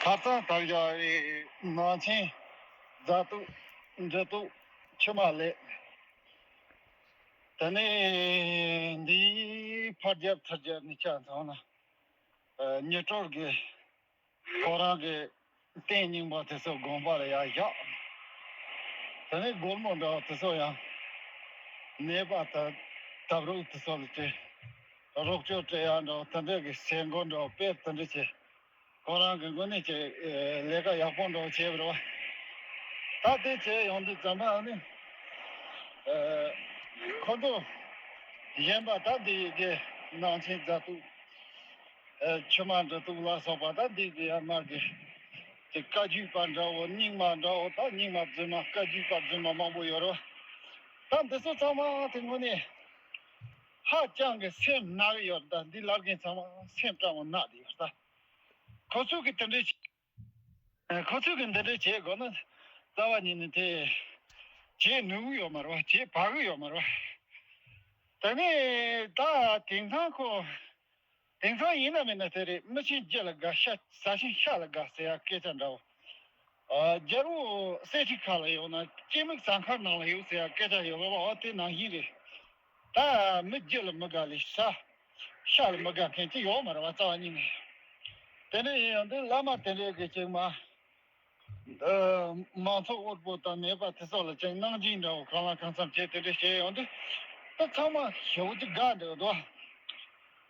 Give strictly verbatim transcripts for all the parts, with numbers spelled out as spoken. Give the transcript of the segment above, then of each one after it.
ཁ་སང་དར་བཞག་རེད། ནང་ཆེན་རྫ་སྟུག་འབྲི་སྟུག་ཆུ་མ་ལེབ། དེ་ནས་འདིའི་ཕར་རྒྱབ་ཚུར་རྒྱབ་ནས་ཆ་ཚང་ན་ཉི་སྤྲུལ་གྱི་ཁོ་རང་གི་རྟེན་རྙིང་པ་དེ་ཚོ་དགོན་པ་ལ་ཡར་བཞག་དེ་ནས་སྒོར་མོ་འདྲ་བ་དེ་ཚོ་ཡང་ནད་པ་དང་དབ་རོགས་དེ་ཚོ་ལ་སྤྲད། རོགས་སྐྱོར་སྤྲད་ཡག་འདྲ་བ་དེ་འདྲ་གི་ཟས་གོ་འདྲ་བ་དཔེ་དེ་འདྲ་བྱས། ཁོ་རང་གི་དངོས་གནས་ཀྱི་ཨེ་ལས་ཀ་ཡག་པོ་འདྲ་བོ་བྱས་པ་རེད་བ། ད་དེ་བྱས་ཡོང་དུས་ཙམ་པ་ཨ་ནི་ཨེ་ཁོ་ཚོ་གཞན་པ་ད་འདི་གི་ནང་ཆེན་རྫ་སྟུག་ཨེ་ཆུ་མ་འབྲི་སྟུག་ལ་སོགས་པ་ད་འདི་གི་ཡར་མར་གི་དེ་བཀའ་བརྒྱུད་པ་འདྲ་བོ་རྙིང་མ་འདྲ་བོ་ད་རྙིང་མ་རྫུན་མ་བཀའ་བརྒྱུད་པ་རྫུན་མ་མང་པོ་ཡོད་རེད་བ། ད་འདི་ཚོ་ཚང་མ་དེ་དངོས་གནས་ཧ་ཅང་གི་སེམས་ན་གི་ཡོད་རེད། ད་འདི་ལབ་མཁན་ཚང་མ་སེམས་སྐྲག་པོ་ན་གི་ཡོད་རེད་ད། ཁོ་ཚོས་གི་དེ་འདྲའི་བྱེད། ཁོ་ཚོས་གི་འདི་འདྲའི་བྱེད་དགོས་ན་རྩ་བ་ཉིད་ནས་དེ་བྱེད་ནུས་གི་ཡོད་མ་རེད་བ། བྱེད་བག་གི་ཡོད་མ་རེད་བ། དེ་ནས་ད་དེང་སང་ཁོ་དེང་སང་ཡིན་ན་མིན་ན་དེ་རེད། མི་ཆེན་རྒྱུ་ལ་དགའ་ཤ་ཟ་ཆེན་ཤ་ལ་དགའ་ཟེར་ཡ་སྐད་ཆ་འདྲ་བོ། རྒྱལ་པོ་གསེར་ཁྲི་ཁ་ལ་ཡོད་ན་སྐྱེད་མོས་ཟངས་མཁར་ནང་ལ་ཡོད་ཟེར་ཡ་སྐད་ཆ་ཡོད་པ་འོ་དེ་ནང་བཞིན་རེད། ད་མི་རྒྱུ་ལ་མི་དགའ་ལས་ཟ། ཤ་ལ་མི་དགའ་མཁན་ཅི་ཡོད་མ་རེད་བ། རྩ་བ་ཉིད་ནས། དེ་འདྲ་ཡིན་ཡང་འདི་བླ་མ་དེ་འདྲའི་གི་ཅིག་མ། མང་ཚོགས་དབུལ་པོ་དང་ནད་པ་དེ་ཚོ་ལ་ཅིག་གནང་སྦྱིན་འདྲ་བོ་གང་ལ་གང་འཚམ་བྱས་དེ་འདྲ་བྱས་ཡོང་དུས་ད་ཚང་མ་ཞེ་པོ་ཅིག་དགའ་འདུག་དོ།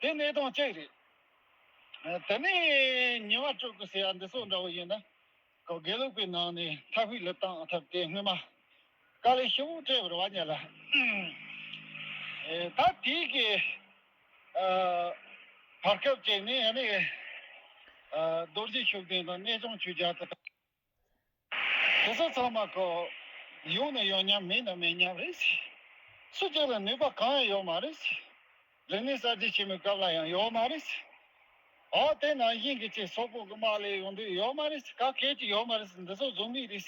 དེ་གནས་སྟངས་གཅིག་རེད། དེ་ནས་ཉི་མ་དྲུག་གི་ཟེར་ཡ་འདི་ཚོ་འདྲ་བོ་ཡིན་ན། ཁོ་དགེ་ལུགས་པའི་ནང་ནས་ཐབས་ཤེས་ལ་བཏང་ཐབས་དེ་སྔོན་མ་དཀའ་ལས་ཞེ་པོ་སྤྲད་པ་རེད་བ་ཉལ་ལ། ཨེ་ད་དེའི་གི་ཨ་བར་སྐབས་ཅིག་ནས་ཨ་ནི་ཨ་རྡོ་རྗེ་ཤུགས་ལྡན་དང་གནས་ཆུང་ཆོས་རྒྱལ་དང་། དེ་ཚོ་ཚང་མ་ཁོ་ཡོང་ན་ཡོང་མཉམ་མེད་ན་མེད་མཉམ་རེད། སུ་གཅིག་ལ་ནུས་པ་གང་ཡང་ཡོད་མ་རེད། རིག་གནས་གསར་བརྗེ་ཆེན་མོའི་སྐབས་ལ་ཡང་ཡོད་མ་རེད། ཨོ་དེ་ནང་བཞིན་གྱི་ཆེས་སོག་པོ་གི་དམག་ལས་ཡོང་དུས་ཡོད་མ་རེད། ག་གེ་ཅིག་ཡོད་མ་རེད། འདི་ཚོ་རྫུན་མ་རེད།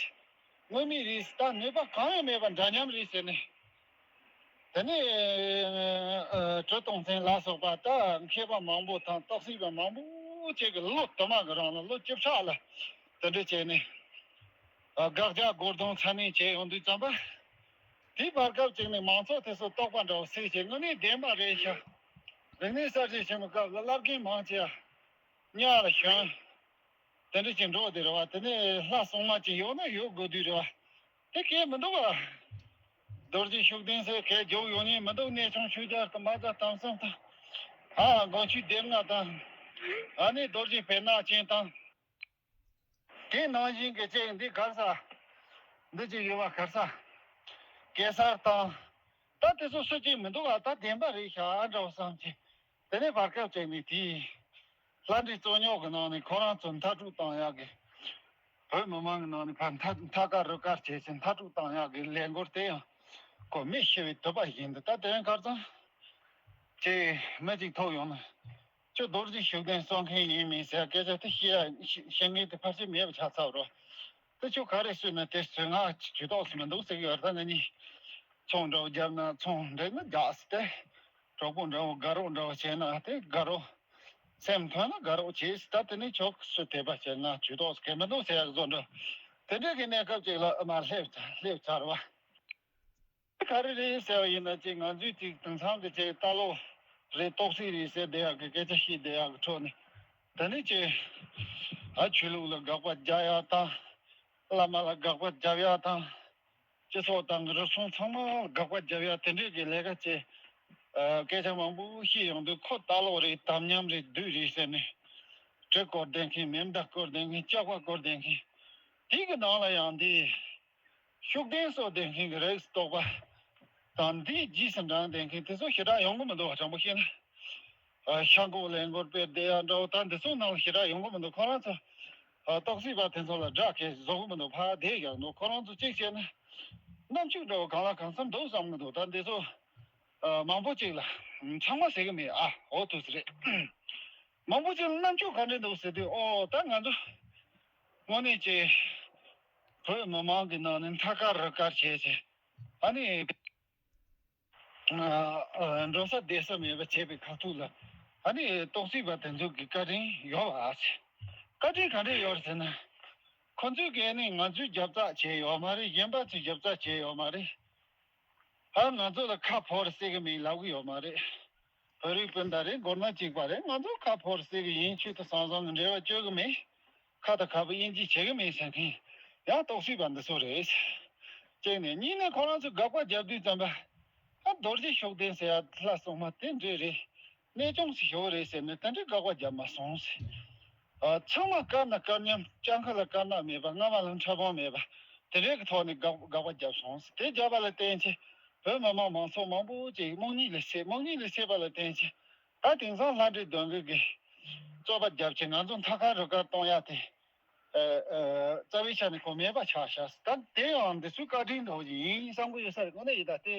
དངོས་མ་རེད། ད་ནུས་པ་གང་ཡང་མེད་པ་འདྲ་མཉམ་རེད་ཟེར་ནས། དེ་ནས་ཨ་གྲུ་གཏོང་མཚན་ལ་སོགས་པ་ད་མཁས་པ་མང་པོ་དང་རྟོགས་སྲིད་པ་མང་པོ་ཅིག་གི་ལོ་དུ་མ་གི་རིང་ལ་ལོ་བཅུ་ཕྲག་ལ་དེ་འདྲ་བྱས་ནས་དགག་བྱ་སྒོར་གདོང་ཚ་ནན་བྱས་ཡོང་དུས་ཙམ་པ། དེའི་བར་སྐབས་ཅིག་ནས་མང་ཚོགས་དེ་ཚོ་རྟོག་པ་འདྲ་བོ་སད་བྱས་དངོས་གནས་བདེན་པ་རེད་ཤག་རིག་གནས་གསར་བརྗེ་ཆེན་མོའི་སྐབས་ལ་བླ་རྒན་མང་ཆེ་བ་གཉའ་ལ་ཞོན། དེ་འདྲ་ཅིག་འགྲོ་བསྡད་རེད་བ། དེ་ནས་ལྷ་སྲུང་མ་ཅིག་ཡོད་ན་ཡོད་དགོས་དུས་རེད་བ། དེ་གས་མི་འདུག་བ། རྡོ་རྗེ་ཤུགས་ལྡན་ཟེར་གས་རྒྱུགས་ཡོང་ཉེན་མི་འདུག་གནས་ཆུང་ཆོས་རྒྱལ་དང་མ་རྩ་དམ་གསུམ་དང་། ཨ་དགོན་ཆོས་སྡེ་ལྔ་དང་། ཨ་ནི་རྡོ་རྗེ་བེར་ནག་ཅན་དང་། དེ་ནང་བཞིན་གྱི་ཅིག་འདི་གར་ས། འདི་ཅིག་ཡོད་བ་གར་ས། གེ་སར་དང་། ད་དེ་ཚོ་སུ་གཅིག་མི་འདུག་ཨ། ད་བདེན་པ་རེད་ཤག་ཨ་འདྲ་བ་བསམ་གྱི། དེ་ནས་བར་སྐབས་ཅིག་ནས་དེའི་ལྷ་འདྲེ་རྩོད་རྙོག་གི་ནང་ནས་ཁོ་རང་ཚོ་མཐའ་དཀྲུག་བཏང་ཡག་གི། བོད་མི་མང་གི་ནང་ནས་ཕར་མཐའ་མཐའ་ཀ་རུ་ཀ་བྱས་ཚེ་མཐའ་དཀྲུག་བཏང་ཡག་གི་ལས་འགུལ་དེ་ཡང་ཁོ་མི་ཤི་བའི་དུས་པ་བཞིན་དུ། ད་དེ་རིང་ཁར་ཚང་ཅིག་མི་གཅིག་ཐུག་ཡོང་ན། ཁྱོད་རྡོ་རྗེ་ཤུགས་ལྡན་གསོད་མཁན་ཡིན་མིན་ཟེར་སྐད་ཆ་དེ་བཤད་བཤད་མཁན་དེ་ཕལ་ཆེར་མེད་པ་ཆགས་ཚར་རོ། དེ་ཁྱོད་ག་རེ་གསོད་ན་དེ་གསོད་ང་ཇུས་གཏོགས་སུ་མི་འདུག་ཟེར་གི་ཡོད། ད་ང་གཉིས་ཚོང་འདྲ་བོ་བརྒྱབ་ན་ཚོང་འགྲིག་ན་རྒྱག་ཟེར་ཏེ། གྲོགས་པོ་འདྲ་བོ་དགའ་རོགས་འདྲ་བོ་བྱས་ན་དེ་དགའ་རོགས། སེམས་ཐོན་ན་དགའ་རོགས་བྱས་ཟེར། ད་དེ་ནས་ཁྱོད་གསོད་དེ་པ་བྱས་ན་ཇུས་གཏོགས་སུ་གལ་མི་འདུག་ཟེར་ཡག་བཟོ་འདྲ། དེ་འདྲ་གི་གནས་སྐབས་ཅིག་ལ་ཨ་མ་སླེབས་ཚར་སླེབས་ཚར་བ། ག་རེ་རེད་ཟེར་བ་ཡིན་ན་ཅིག་ང་ཚོས་ཅིག་དེང་སང་གི་ཅིག་ལྟ་ལོག་རེད། རྟོག་སྲིད་རེད་ཟེར་བསྡད་ཡག་གི་སྐད་ཆ་བཤད་བསྡད་ཡག་གི་ཁྲོད་ནས། ད་ནི་ཅིག་ཨ་ཆོས་ལུགས་ལ་དགག་པ་རྒྱག་ཡག་དང་། བླ་མ་ལ་དགག་པ་རྒྱབ་ཡག་དང་། སྤྱི་ཚོགས་དང་རུལ་སུངས་ཚང་མ་ལ་དགག་པ་རྒྱབ་ཡག་དེ་འདྲས་ཀྱི་ལས་ཀ་ཅིག་ཨ་སྐད་ཆ་མང་པོ་བཤད་ཡོང་དུས་ཁོ་ལྟ་ལོག་རེད། དམ་ཉམས་རེད། བདུད་རེད་ཟེར་ནས་གྲི་བསྐོར་བསྡད་མཁན། མེ་མདའ་བསྐོར་བསྡད་མཁན། ལྕགས་པ་བསྐོར་བསྡད་མཁན། དེ་གི་ནང་ལ་ཡང་འདི། ཤུགས་ལྡན་གསོད་བསྡད་མཁན་གྱི་རིགས་སུ་གཏོགས་པ་དང་། འདིའི་རྗེས་སུ་འབྲངས་བསྡད་མཁན་དེ་ཚོ་ཞེ་དྲག་ཡོང་གི་མི་འདུག་བ། དྲང་པོ་བཤད་ན། ཨ་ཤ་འགོག་ལས་འགུལ་སྤེལ་བསྡད་ཡག་འདྲ་བོ་ད་འདི་ཚོ་ནང་ལ་ཞེ་དྲག་ཡོང་གི་མི་འདུག་ཁོ་རང་ཚོ་ཨ་རྟོག་སྲིད་པ་དེ་ཚོ་ལ་དགྲ་གལ་བཟོ་གི་མི་འདུག་ཕར་བསྡད་ཡག་འདུག་ཁོ་རང་ཚོ་གཅིག་བྱས་ན་རྣམ་དཔྱོད་འདྲ་བོ་གང་ལ་གང་འཚམ་འདུག་བསམ་གི་འདུག་ད་འདི་ཚོ་ཨ་མང་པོ་གཅིག་ལ་ཚང་མ་ཟེར་གི་མེད་ཨ། འོ་ཐུག་ས་རེད། མང་པོ་གཅིག་ལ་རྣམ་དཔྱོད་ག་འདྲ་འདུག་ཟེར་དུས། ཨོ་ད་ང་ཚོ་དངོས་གནས་ཀྱི་བོད་མི་མང་གི་ནང་ནས་མཐའ་ཀ་རུ་ཀ་བྱས་ཚེ་ཨ་ནི་ཨ་ཨ་འགྲོ་ས་བསྡད་ས་མེད་པ་བྱས་པའི་ཁ་ཐུག་ལ་ཨ་ནི་རྟོག་སྲིད་པ་དེ་ཚོ་གི་བཀའ་དྲིན་ཡོད་པ་ཨ་ཟེར། བཀའ་དྲིན་ག་འདྲས་ཡོད་ཟེར་ན། ཁོ་ཚོས་གལ་ནི་ང་ཚོའི་རྒྱབ་རྩ་བྱས་ཡོད་མ་རེད། གཞན་པ་ཚོས་རྒྱབ་རྩ་བྱས་ཡོད་མ་རེད། ཨ། ང་ཚོ་ལ་ཁ་ཕོར་སྲེད་གི་མིན་ལབ་གི་ཡོད་མ་རེད། བོད་རིགས་སྤུན་ཟླ་རེད། མགོ་ན་གཅིག་པ་རེད། ང་ཚོ་ཁ་ཕོར་སྲེད་གི་ཡིན། ཆོས་དང་ཟང་ཟིང་གི་འབྲེལ་བ་གཅོད་གི་མིན། ཁ་དང་ཁ་བུ་དབྱེ་འབྱེད་བྱེད་གི་མིན་ཟེར་མཁན་ཡང་རྟོག་སྲིད་པ་འདི་ཚོ་རེད། གཅིག་ནས། གཉིས་ནས་ཁོ་རང་ཚོས་དགག་པ་རྒྱབ་དུས་ཙམ་པ། ཨ། རྡོ་རྗེ་ཤུགས་ལྡན་ཟེར་ཡ་ལྷ་སྲུང་མ་དེ་འདྲས་རེད། གནས་ཆུང་ཞིག་ཞོག་རེད་ཟེར་ནས་དེ་འདྲའི་དགག་པ་བརྒྱབ་མ་སོང་ཟེར། ཨ། ཚང་མ་དཀར་ན་དཀར་མཉམ། སྤྱང་ཀ་ལ་དཀར་ནག་མེད་པ། རྔ་མ་ལ་ཁྲ་སྦོམ་མེད་པ། དེ་འདྲའི་གི་ཐོག་ནས་དགག་དགག་པ་བརྒྱབ་སོང་ཟེར། དེ་བརྒྱབ་པ་ལ་བརྟེན་བྱས་བོད་མི་མང་མང་ཚོགས་མང་པོ་ཅིག་རྨོངས་གཉིད་ལས་སད། རྨོངས་གཉིད་ལས་སད་པ་ལ་བརྟེན་བྱས་ད་དེང་སང་ལྷ་འདྲེ་གདོན་བགེགས་ཀྱིས་རྩོད་པ་བརྒྱབ་བྱས་ང་ཚོ་མཐའ་ཁ་རུ་ཁ་གཏོང་ཡ་དེ། ཨ། ཨ། རྩ་བའི་ཆ་ནས་ཁོ་མེད་པ་ཆགས་ཤག་ད་དེ་ཡང་འདི་ཚོའི་བཀའ་དྲིན་འདྲ་བོ་ཅིག་ཡིན་བསམ་གི་ཡོད་ས་རེད། དངོས་གནས་ཡིན། ད་དེ།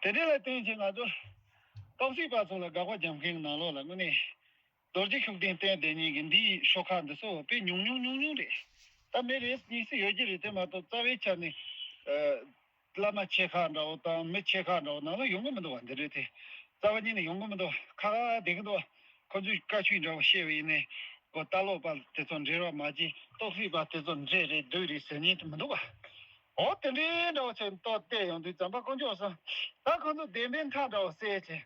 དེ་འདྲ་ལ་བརྟེན་བྱས་ང་ཚོ་རྟོག་སྲིད་པ་ཚོ་ལ་དགག་པ་རྒྱབ་མཁན་ནང་ལོགས་ལ་དངོས་གནས་རྡོ་རྗེ་ཤུགས་ལྡན་བསྟེན་བསྡད་མཁན་གྱི་འདིའི་ཤོག་ཁག་འདི་ཚོ་དཔེ་ཉུང་ཉུང་ཉུང་ཉུང་རེད། ད་མི་རེ་གཉིས་ཤིག་ཡོད་ཀྱི་རེད། དེ་མ་གཏོགས་རྩ་བའི་ཆ་ནས། ཨ། བླ་མ་ཆེ་ཁག་འདྲ་བོ་དང་མི་ཆེ་ཁག་འདྲ་བོ་ནང་ལ་ཡོང་གི་མི་འདུག་བ། འདི་འདྲ་དེ་རྩ་བ་ཉིད་ནས་ཡོང་གི་མི་འདུག་བ། ཁ་ཁ་བསྡད་ཀྱི་འདུག་བ། ཁོ་ཚོས་བཀའ་ཆོས་འདྲ་བོ་བཤད་པ་ཡིན་ནའི་ཁོ་ལྟ་ལོག་པ་དེ་ཚོ་འདྲེ་རོགས་མ་བྱེད། རྟོག་སྲིད་པ་དེ་ཚོ་འདྲེ་རེད་བདུད་རེད་ཟེར་མཁན་དེ་མི་འདུག་བ། འོ། དེ་འདྲའི་འདྲ་བོ་ཆེ་ཏོག་བལྟས་ཡོང་དུས་ཙམ་པ་དཀོན་མཆོག་གསུམ། ད་ཁོ་ཚོ་བདེན་པའི་མཐའ་འདྲ་བོ་གསལ་བྱས།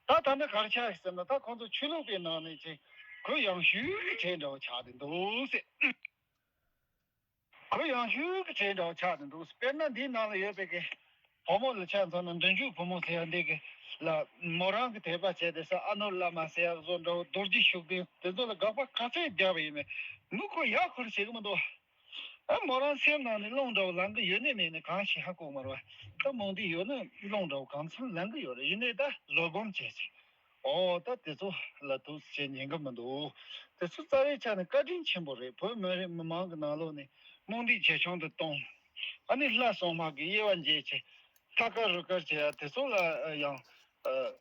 ད་ད་འདི་ག་རེ་ཆགས་ཡོད་ཟེར་ན། ད་ཁོ་ཚོ་ཆོས་ལུགས་པའི་ནང་ནས་ཅིག་གུ་ཡངས་ཤོས་ཀྱི་གྲས་འདྲ་བོ་ཆགས་བསྡད་འདུག་ཟེར། གུ་ཡངས་ཤོས་ཀྱི་གྲས་འདྲ་བོ་ཆགས་བསྡད་འདུག་ཟེར། དཔེར་ན་འདིའི་ནང་ལ་ཡོད་པའི་གི་བུ་མོ་ལ་ཆ་མཚོན་ན། མདུན་ཅོག་བུ་མོ་ཟེར་ཡ་འདི་གི་ལ་མོ་རང་གི་དད་པ་བྱས་ཏེ་ས་ཨ་ནོར་བླ་མ་ཟེར་ཡ་བཟོ་འདྲ་བོ། རྡོ་རྗེ་ཤུགས་ལྡན་དེ་ཚོ་ལ་དགག་པ་ག་ཚད་རྒྱབ་པ་ཡིན་ནའི་མི་ཁོ་ཡག་ཁུར་བྱེད་གི་མི་འདུག་ཨ། མོ་རང་སེམས་ནང་ནས་རླུང་འདྲ་བོ་ལངས་གི་ཡོད་ནའི་མེད་ནའི་གང་ཤེས་ཧ་གོ་མ་རེད་བ། ད་རྨོངས་དད་ཡོད་ན་རླུང་འདྲ་བོ་གང་འཚམ་ལངས་གི་ཡོད་རེད། ཡིན་ནའི་ད་བཟོད་སྒོམ་བྱས་ཚེ། ཨོ། ད་དེ་ཚོ་ལ་ཐུགས་རྗེ་ཉན་གི་མི་འདུག་དེ་ཚོ་རྩ་བའི་ཆ་ནས་བཀའ་དྲིན་ཆེན་པོ་རེད། བོད་མི་རིགས་མི་མང་གི་ནང་ལོགས་ནས་རྨོངས་དད་ཇེ་ཆུང་དུ་གཏོང་། ཨ་ནི་ལྷ་སྲུང་མ་གི་དབྱེ་བ་འབྱེད་བྱས། ཐད་ཀར་རུ་ཀར་བྱེད་ཡ་དེ་ཚོ་ལ་ཡང་། ཨ།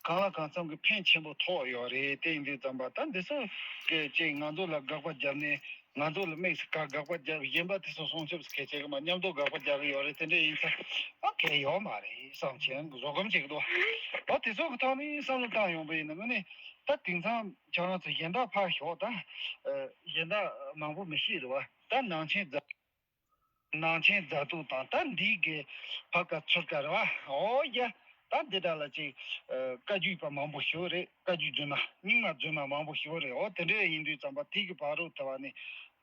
གང་ལ་གང་འཚམ་གྱི་ཕན་ཆེན་པོ་ཐོགས་ཡོད་རེད། དེ་ཡིན་དུས་ཙམ་པ་ད་འདི་ཚོ་གི་ཅིག་ང་ཚོ་ལ་དགག་པ་བརྒྱབ་ནས་ང་ཚོ་ལ་དམིགས་སུ་བཀར་དགག་པ་བརྒྱབ། གཞན་པ་དེ་ཚོ་སྲུང་སྐྱོབ་སུ་གལ་ཆེ་གི་མ། མཉམ་དུ་དགག་པ་རྒྱག་གི་ཡོད་རེད། དེ་འདྲ་ཡིན་ཙང་ཨ་གལ་ཡོད་མ་རེད་བསམ་བྱས་བཟོད་སྒོམ་བྱེད་ཀྱི་འདུག་ཨ། དེ་ཚོ་གི་ཐོག་ནས་བསམ་བློ་བཏང་ཡོང་པ་ཡིན་ན་དངོས་གནས་ད་དེང་སང་ཁྱོད་རང་ཚོ་གཞན་དག་ཕར་ཞོག་ད། ཨ། གཞན་དག་མང་པོ་མི་ཤེས་རེད་བ། ད་ནང་ཆེན་རྫ། ནང་ཆེན་རྫ་དུག་དང་ད་འདི་གི་ཕ་ཀ་ཚུར་ཀ་རེད་བ། ཨོ་ཡ། ད་འདི་འདྲ་ལ་ཅིག་ཨ། བཀའ་བརྒྱུད་པ་མང་པོ་ཞིག་རེད། བཀའ་བརྒྱུད་རྫུན་མ་རྙིང་མ་རྫུན་མ་མང་པོ་ཞིག་རེད། ཨོ། དེ་འདྲ་ཡིན་དུས་ཙམ་པ་དེ་གི་བར་རུ་ཐལ་བ་ནི་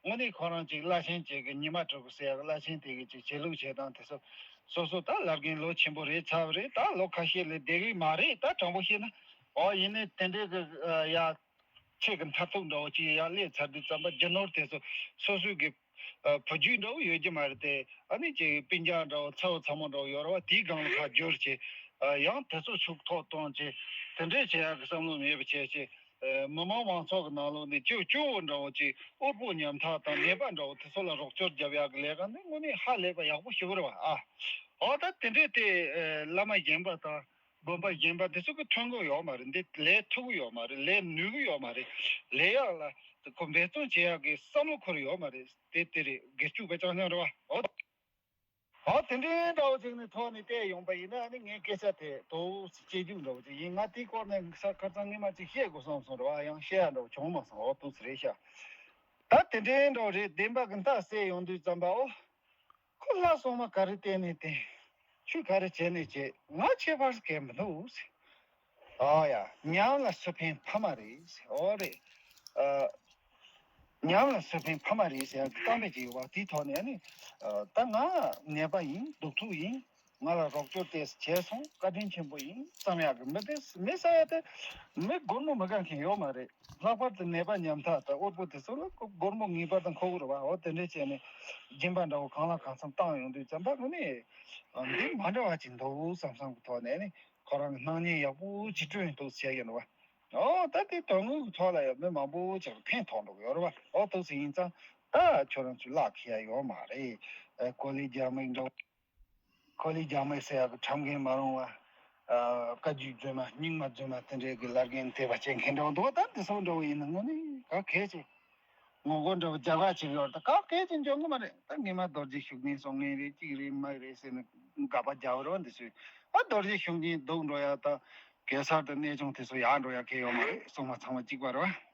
དངོས་གནས་ཁོ་རང་ཅིག་བླ་ཆེན་ཅིག་གི་ཉི་མ་དྲུག་གི་ཟེར་ཡག་བླ་ཆེན་དེ་གི་ཅིག་བྱེད་ལུགས་བྱེད་སྟངས་དེ་ཚོ་སོ་སོ་ད་བླ་རྒན་ལོ་ཆེན་པོ་རེད་ཚར་བ་རེད། ད་ལོ་ཁ་ཤས་ལས་བསྡད་གི་མ་རེད། ད་དྲང་པོ་བཤད་ན། ཨོ། ཡིན་ནའི་དེ་འདྲའི་གི་ཨ། ཡ། ཆེད་ཀྱི་མཐར་ཐུག་འདྲ་བོ་ཅིག་ཡར་སླེབས་ཚར་དུས་ཙམ་པ་རྒྱུ་ནོར་དེ་ཚོ་སོ་སོའི་གི་ཨ། བུ་རྒྱུད་འདྲ་བོ་ཡོད་ཀྱི་མ་རེད་དེ། ཨ་ནི་ཅིག་སྤུན་ཀྱག་འདྲ་བོ་ཚ་བོ་ཚ་མོ་འདྲ་བོ་ཡོད་རེད་བ། དེའི་སྒང་ལ་ཁ་བསྒྱུར་བྱས། ཨ། ཡང་དེ་ཚོ་ཕྱུག་ཐོག་གཏོང་བྱས། དེ་འདྲས་བྱེད་ཡག་གི་བསམ་བློ་མེད་པ་བྱས་བྱས། ཨ། མི་མང་མང་ཚོགས་ཀྱི་ནང་ལོགས་ནས་སྐྱོ་སྐྱོ་བོ་འདྲ་བོ་ཅིག་དབུལ་པོ་ཉམ་ཐག་དང་ནད་པ་འདྲ་བོ་དེ་ཚོ་ལ་རོགས་སྐྱོར་རྒྱབ་ཡག་གི་ལས་ཀ་ནི་དངོས་གནས་ཧ་ལས་པ་ཡག་པོ་ཞེ་པོ་རེད་བ། ཨ། འོ། ད་དེ་འདྲས་དེ་ཨ། བླ་མ་གཞན་པ་དང་། དགོན་པ་གཞན་པ་དེ་ཚོ་གི་ཐོན་གི་ཡོད་མ་རེད། འདི་ལས་ཐུབ་གི་ཡོད་མ་རེད། ལས་ནུས་གི་ཡོད་མ་རེད། ལས་ཡག་ལ་ཁོ་འབད་བརྩོན་བྱེད་ཡག་གི་བསམ་བློ་འཁོར་ཡོད་མ་རེད། དེ་དེ་རེད། སྒེར་གཅོད་པ་རྐྱང་རྐྱང་རེད་བ། འོ། འོ། དེ་འདྲའི་འདྲ་བོ་ཅིག་ནི་ཐོག་ནས་བལྟས་ཡོང་པ་ཡིན་ན་ནི་ངའི་སྐད་ཆ་དེ་ཏོག་ཙམ་གཅེས་འཇུག་འདྲ་བོ་ཅིག་ཡིན། ང་དེའི་སྐོར་ནས་ས་ཁ་སང་ངས་མ་ཅིག་བཤད་དགོས་བསམ་སོང་རེད་བ། ཡང་བཤད་ཡག་འདྲ་བོ་བྱུང་མ་སོང་། འོ། ཏོག་ཙམ་རེད་ཤག་ད་དེ་འདྲའི་འདྲ་བོ་རེད། བདེན་པ་གི་མཐའ་གསལ་ཡོང་དུས་ཙམ་པ། འོ། ཁོ་ལྷ་སྲུང་མ་ག་རེ་བསྟེན་ནས་བསྟེན། ཆོས་ག་རེ་བྱས་ནས་བྱས། ང་ཁྱད་པར་གང་མི་འདུག་ཟེར། ཨོ་ཡ། ཉམས་ལ་སུ་ཕན་ཕ་མ་རེད་ཟེར། ཨོ་རེད། ཨ། ཉམས་ལ་སུ་ཕན་ཕ་མ་རེད་ཟེར་ཡག་གི་གཏམ་དཔེ་ཅིག་ཡོད་པ། དེའི་ཐོག་ནས་ནི། ཨ། ད་ང་ནད་པ་ཡིན། སྡུག་ཐུག་ཡིན། ང་ལ་རོགས་སྐྱོར་ཏོག་ཙམ་བྱས་སོང་། བཀའ་དྲིན་ཆེན་པོ་ཡིན་བསམ་ཡག་གི་མི་དེ། མི་ཟེར་ཡ་དེ་མི་སྒོར་མོ་མི་དགའ་མཁན་ཡོད་མ་རེད། ལྷག་པར་དུ་ནད་པ་ཉམ་ཐག་དང་དབུལ་པོ་དེ་ཚོ་ལ་སྒོར་མོ་ངེས་པར་དུ་མཁོ་གི་རེད་བ། འོ། དེ་འདྲས་བྱས་ནས་སྦྱིན་པ་འདྲ་བོ་གང་ལ་གང་འཚམ་བཏང་ཡོང་དུས་ཙམ་པ་དངོས་གནས་འདི་མ་འདྲ་བ་ཅིག་འདུག་བསམ་བསམ་གྱི་ཐོག་ནས་ནི་ཁོ་རང་གི་སྣང་བརྙན་ཡག་པོ་ཅིག་བསྐྲུན་འདུག་བྱས་ཡོད་རེད་བ། འོ། ད་དེ་དོན་དངོས་ཀྱི་ཐོག་ལ་ཡང་མི་མང་པོ་ཅིག་ལ་ཕན་ཐོགས་འགྲོ་གི་ཡོད་རེད་བ། འོ། ཐུགས་སུ་ཡིན་ཙང་ད་ཁྱོད་རང་ཚོས་བརླག་ཁེལ་ཡ་ཡོད་མ་རེད། ཨ། ཀོ་ལི་རྒྱ་མིག་འདྲ་བོ། ཀོ་ལི་རྒྱ་མིག་ཟེར་ཡག་གི་ཁྲམ་མཁན་མ་རུང་བ། ཨ། བཀའ་བརྒྱུད་རྫུན་མ་རྙིང་མ་རྫུན་མ་དེ་འདྲའི་གི་བླ་རྒན་དད་པ་བྱེད་མཁན་འདྲ་བོ་འདུག་ད་དེ་ཚོ་འདྲ་བོ་ཡིན་ན་དངོས་གནས་ག་གལ་ཆེ། ངོ་རྒོལ་འདྲ་བོ་རྒྱག་ག་བྱེད་ཀྱི་ཡོད་རེད། ད་ག་གལ་ཆེ་འཇོན་གི་མ་རེད། ད་ངས་མ་རྡོ་རྗེ་ཤུགས་ལྡན་སྲུང་མཁན་རེད། གཅིག་རེད། མ་རེད་ཟེར་ནས་དགག་པ་རྒྱག་རོགས་འདི་ཚོས། ཨ། རྡོ་རྗེ་ཤུགས་ལྡན་སྡུག་འགྲོ་ཡ་དང་གེ་སར་དང་གནས་ཆུང་དེ་ཚོ་ཡག་འགྲོ་ཡ་གལ་ཡོད་མ་རེད། སྲུང་མ་ཚང་མ་གཅིག་པ་རེད་བ།